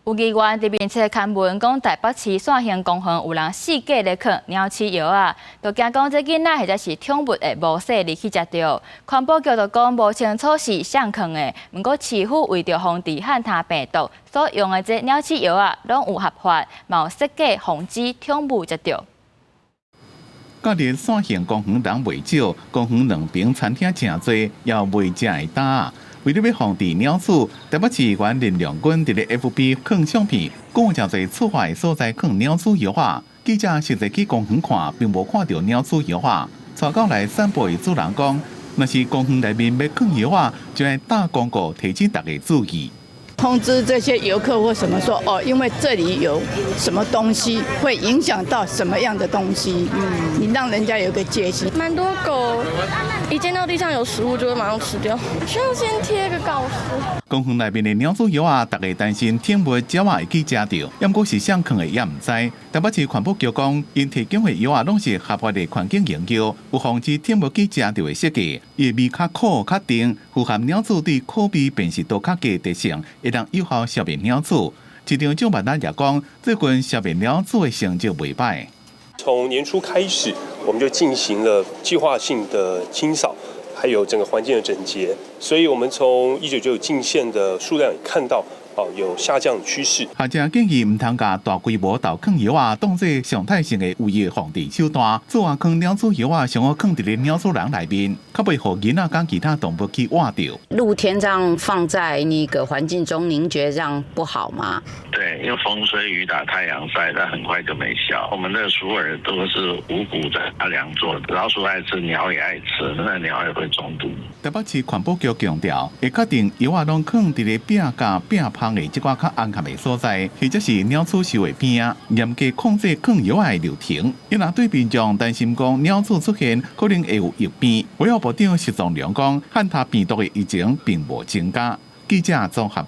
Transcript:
有議員佇面冊刊文講，台北市線興公園有人四界咧囥鳥鼠藥仔，就驚講這囡仔或者是寵物會無細膩去食著。環保局就講無清楚是誰囥的，毋過市府為著防治漢他病毒，所用的這鳥鼠藥仔攏有合法，嘛有設計防止寵物食著。假日線興公園人袂少，公園兩邊餐廳誠濟，也有賣食的擔。為著欲防治鳥鼠，台北市議員林亮君佇咧 FB 放相片，講有誠濟厝外所在囥鳥鼠藥仔。記者實際去公園看，並無看著鳥鼠藥仔。𤆬到來散步的主人講，若是公園內面欲囥藥仔，就愛貼公告提醒大家注意。通知這些遊客或什麼說哦，因為這裡有什麼東西會影響到什麼樣的東西，你讓人家有個戒心。蠻多狗一見到地上有食物就會馬上吃掉，需要先貼個告示。公園內面的鳥鼠藥仔，大家擔心寵物鳥仔會去食著，毋過是誰囥的也毋知。台北市環保局講，𪜶提供的藥仔攏是合法的環境用藥，有防止寵物去食著的設計，伊的味較苦較甜，符合鳥鼠對苦味辨識度較低的特性，會當有效消滅鳥鼠。市長蔣萬安也講，最近消滅鳥鼠的成績袂䆀。從年初開始，我們就進行了計劃性的清掃，還有整個環境的整潔，所以我們從1999進線的數量也看到，哦，有下降趨勢。學者建議毋通共大規模投囥藥仔當做常態性的唯一防治手段，做啊囥鳥鼠藥仔上好囥佇咧鳥鼠籠內面，較袂予囡仔佮其他動物去挖著。露天這樣放在那個環境中，您覺得這樣不好嗎？對，因為風吹雨打太陽曬，它很快就沒效。我們的鼠饵都是五穀雜糧做的，老鼠愛吃，鳥也愛吃，那鳥也會中毒。台北市環保局強調，會確定藥仔攏囥佇咧壁佮壁縫的這寡較安全的所在，或者是鳥鼠獸的邊仔，嚴格控制囥藥仔的流程。伊若對民眾擔心講鳥鼠出現可能會有疫病，衛福部長徐宗良講，漢他病毒的疫情並無增加。記者綜合。